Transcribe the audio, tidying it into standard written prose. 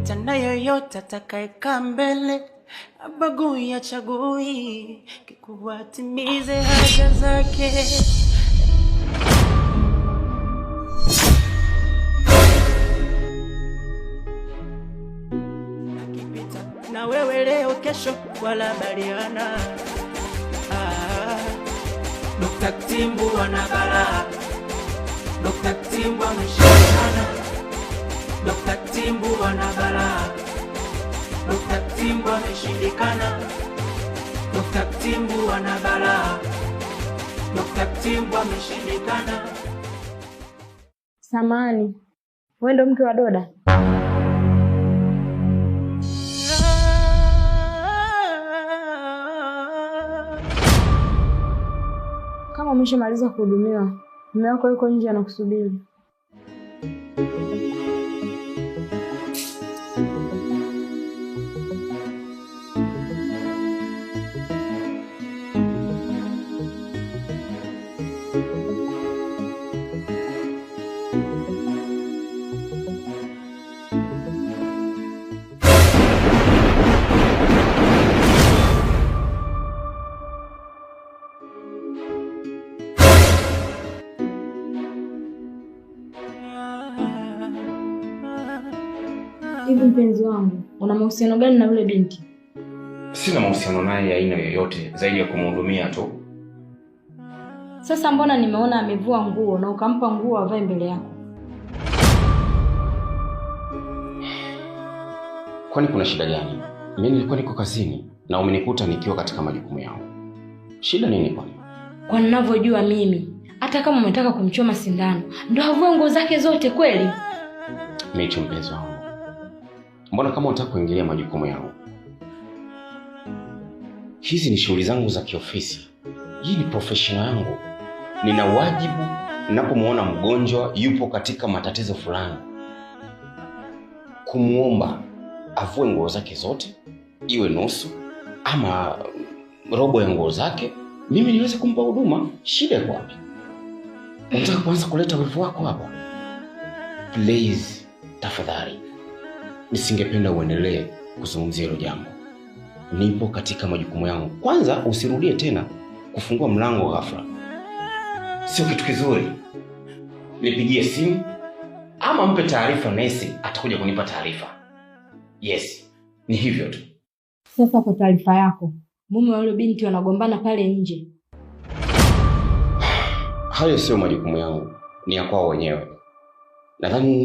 Akipita na yoyote atakayekaa mbele, abagui achagui, kikubwa atimize haja zake. Akipita na wewe leo, kesho wala baliana. Ah, Dr. Timbu ana balaa, Dr. Timbu ameshindikana, Dr. Timbu ana balaa, Dr. Timbu ameshindikana, Dr. Timbu ana balaa, Dr. Timbu ameshindikana. Samani, wewe ndo mke wa Doda? Kama umeshamaliza kuhudumiwa, mume wako yuko nje anakusubiri. Hivi mpenzi wangu, una mahusiano gani na yule binti? Sina mahusiano naye ya aina yoyote zaidi ya kumhudumia tu. Sasa mbona nimeona amevua nguo na ukampa nguo avae mbele yako? Kwani kuna shida gani? Mimi nilikuwa niko kazini na umenikuta nikiwa katika majukumu yangu. Shida nini kwani? Kwa ninavyojua mimi, hata kama umetaka kumchoma sindano, ndo avue nguo zake zote kweli? Micho, mpenzi wangu, mbona kama unataka kuingilia majukumu yangu? Hizi ni shughuli zangu za kiofisi, hii ni professional yangu. Nina wajibu ninapomwona mgonjwa yupo katika matatizo fulani, kumwomba avue nguo zake zote, iwe nusu ama robo ya nguo zake, mimi niweze kumpa huduma. Shida iko wapi? Unataka kuanza kuleta wivu wako hapa? Please, tafadhali, nisingependa uendelee kuzungumzia hilo jambo. Nipo katika majukumu yangu. Kwanza usirudie tena kufungua mlango ghafla, sio kitu kizuri. Nipigie simu ama mpe taarifa nesi, atakuja kunipa taarifa. Yes, ni hivyo tu. Sasa kwa taarifa yako, mume wa yule binti wanagombana pale nje. Hayo sio majukumu yangu, ni ya kwao wenyewe. Nadhani